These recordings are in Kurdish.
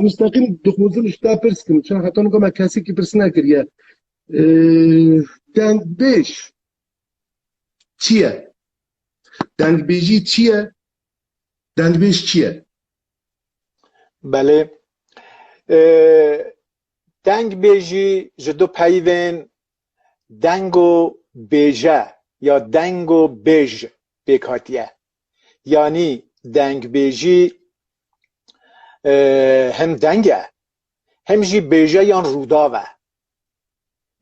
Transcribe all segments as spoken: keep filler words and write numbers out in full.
Mustaqîm dixwazim ji te pirs kim. Çend heta niha me kesekî pirs nekiriye. Ee, dengbêj çi ye? Dengbêjî çi ye? Dengbêj çi ye? Belê. Ee, dengbêjî ji du peyvên deng û bêje ya deng û bêj pêk hatiye. Yanî dengbêjî, e, hem deng e, hem jî bêje yan rûdav e.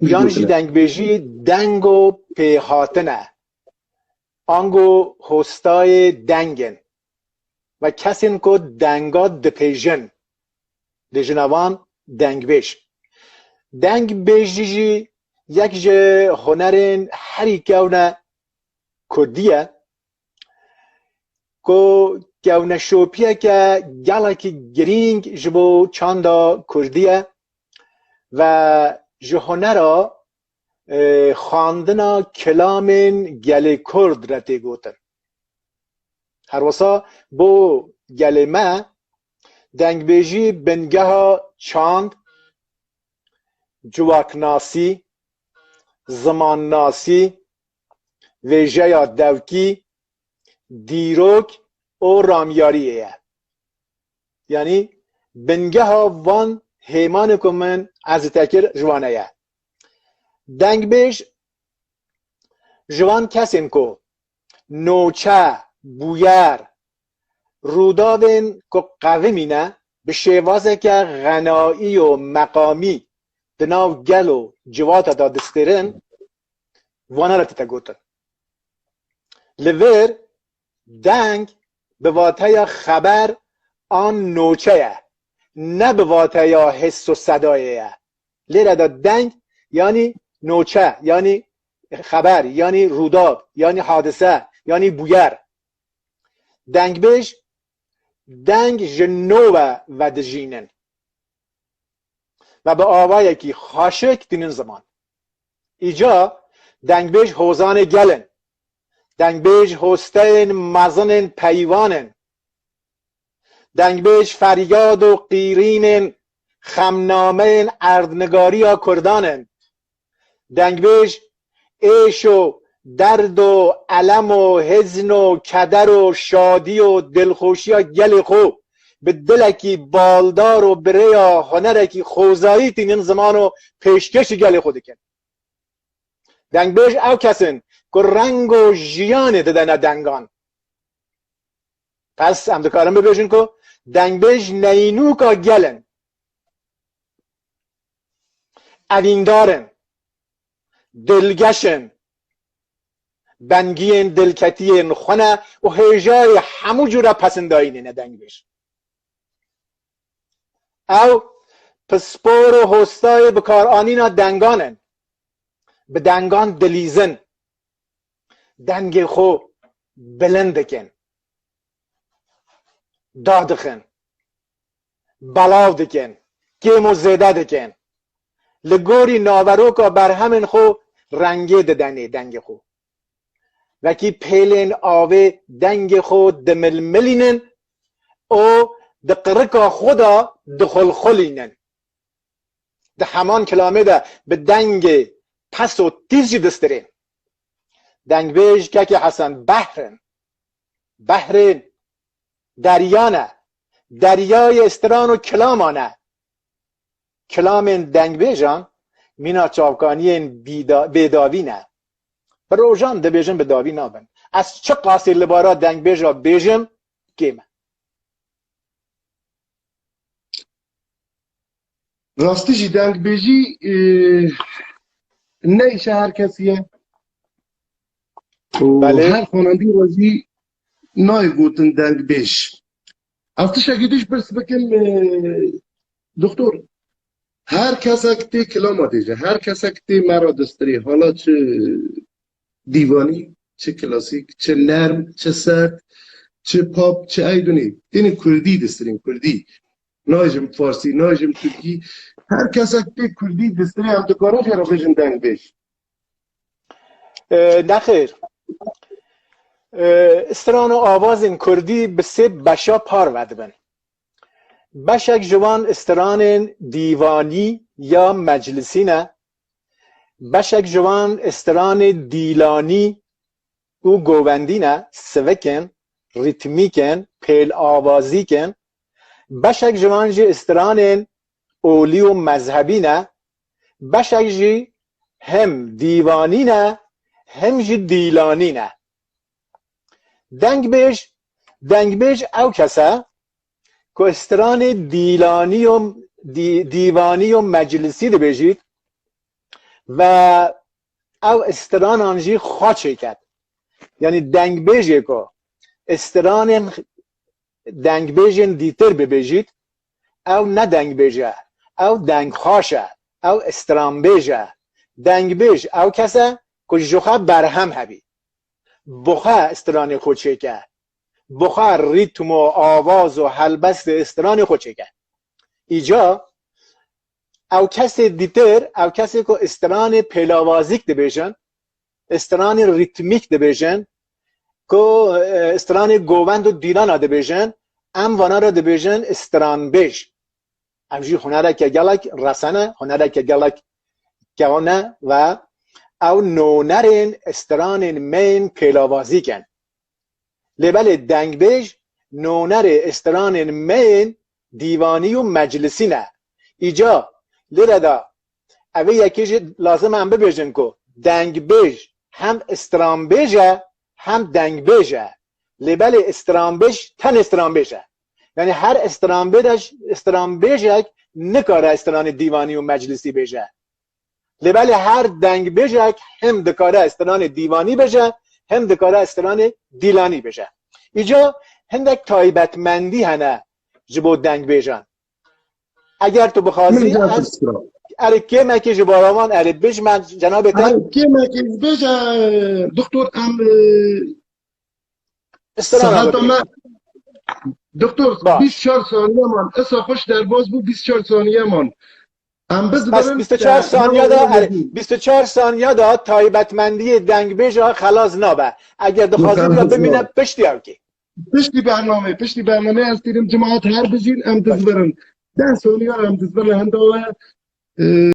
Yan jî dengbêjî deng û pêhatin e. Ango hostayê deng in. Ve kesên ku denga dipêjin, dêjine van dengbêj. Dengbêjî jî yek ji hunerên herî kewne kurdî ye, ku kewneşopiyeke gelekî girîng ji bo çanda kurdî ye ve ji hunera, e, xwendina kilamên gelê kurd re tê gotin. Herwisa bo gelê me, dengbêjî bingeha çand, civaknasî, zimannasî, vêjeya dewkî, dîrok û ramyariyê ye. Yanî bingeha van hêmanê ku min ez te kir ji wan e ye. Dengbêj ji van kesên ku noçe, bûyer, rûdavên ku qevimî ne, bi şêwazeke xenayî û meqamî di nav gel û civata de distêrin, vana re tête gotin. Li vir deng bi vateya xeber an noçe ye, ne bi vateya his û sedayê ye. Lêre de deng yanî noçe, yanî xeber, yanî rûdav, yanî hadise, yanî bûyer. Dengbêj deng ji nû ve vedijînin ve bi awayekî xaşik tînin ziman. Îca dengbêj hozanê gel in. Dengbêj hosteyên mezin ên peyvan in. Dengbêj feryad û qîrînên xemnameyên erdnigariya kurdan in. Dengbêj êş û derd û elem û hizn û keder û şadî û dilxweşiya gelê xwe bi dilekî baldar û bi rêya hunerekî xwezayî tînin ziman û pêşkêşî gelê xwe dikin. Dengbêj ew kes in ku reng û jiyanê didene dengan. Pes em dikarin bibêjin ku dengbêj neyînûka gel in. Evîndar in, dilgeş in, bengiyên dilketiyên xwe ne û hêjayê hemû cûre pesindayînê ne dengbêj. Ew pispor û hostayê bikaranîna dengan in. Bi dengan dilîzin, dengê xwe bilind dikin, dadixin, belav dikin, kêm û zêde dikin. Li gorî naveroka berhemên xwe rengê didenê dengê xwe. Wekî pêlên avê dengê xwe dimilmilînin û di qirika xwe de dixulxulînin. Di heman kilamê de bi dengê pes û tîz jî distirên. Dengbêj kekê Hesen behr in. Behrên derya ne. Deryayê stran û kilaman e. Kilamên dengbêjan mîna çavkaniyên bîda-, bêdawî ne. Bi rojan dibêjin bi dawî nabin. Ez çiqasî li bara dengbêja bêjim, kêm e. Rastî jî dengbêjî, e, ne îşa her kesî ye. Û Belê. Her xwenandî re jî nayê gotin dengbêj. Ez tiştekî din jî pirs bikim, e, doktor. Her kesek tê kilama dêje, her kesek tê me re distirê, hala çi dîvanî, çi klasîk, çi nerm, çi sert, çi pop, çi eydunî. Têne kurdî distirên, kurdî. Nayê jî farsî, nayê jî tirkî. Her kesek tê kurdî distirê, em dikarin jê re bêjin dengbêj. E, nexêr. E, stran û avazên kurdî bi sê beşa parve dibin. Beşek ji wan stranên dîvanî ya meclisî ne, beşek ji wan stranê dîlanî û govendî ne, sivik in, rîtmîk in, pêlavazîk in. Beşek ji wan jî stranên olî û mezhebî ne, beşek jî hem dîvanî ne, hem jî dîlanî ne. Dengbêj, dengbêj ew kes e ku stranê dîlanî û dî-, dîvanî û meclisî dibêjît ve ew stranan jî xwe çêket. Yanî dengbêjê ku stranên dengbêjên dîtir bibêjît, ew ne dengbêj e, ew dengxweş e, ew stranbêj e. Dengbêj ew kes e ku ji xwe berhem hebî. Bi xwe stranê xwe çêke. Bi xwe rîtm û avaz û helbestê stranê xwe çêke. Îca ew kesê dîtir, ew kesê ku stranê pêlavazîk dibêjin, stranê rîtmîk dibêjin, ku, e, stranê govend û dîlana dibêjin, em vana re dibêjin stranbêj. Ev jî hunereke gelek resen e, hunereke gelek kewn e ve ew nonerên stranên me yên pêlavazîk in. Lê belê dengbêj nonerê stranên me yên dîvanî û meclisî ne. Îca lê re de evê yekê jî lazim e em bibêjin ku dengbêj hem stranbêj e, hem dengbêj e. Lê belê stranbêj tenê stranbêj e. Yanî her stranbêj, stranbêjek nikare stranê dîvanî û meclisî bêje. Lê belê her dengbêjek hem dikare stranê dîvanî bêje, hem dikare stranê dîlanî bêje. Îca hindek taybetmendî hene ji bo dengbêjan. Eger tu bixwazî, Min ez, ez kêmekê ji barawan erê bij me cenabê te. Erê, kêmekê bêje, doktor, em, e, Strana Seheta bibî. Me, doktor, Ba. Bîst çar saniye man. Esa xweş derbas bû, bîst çar saniye man. Em biz Bes birin, bîst û çar e, saniye de, hewa erê, bîst û çar saniye de taybetmendiyê dengbêja xelas nabe. Eger dixwazî Yok, em bira biz bimîne yok. Piştî ew kê. Piştî bername, piştî bername ez têrim cemaat her bizîn, em Baş. Dizbirin. Deh saniye em dizbirin, henda we, e,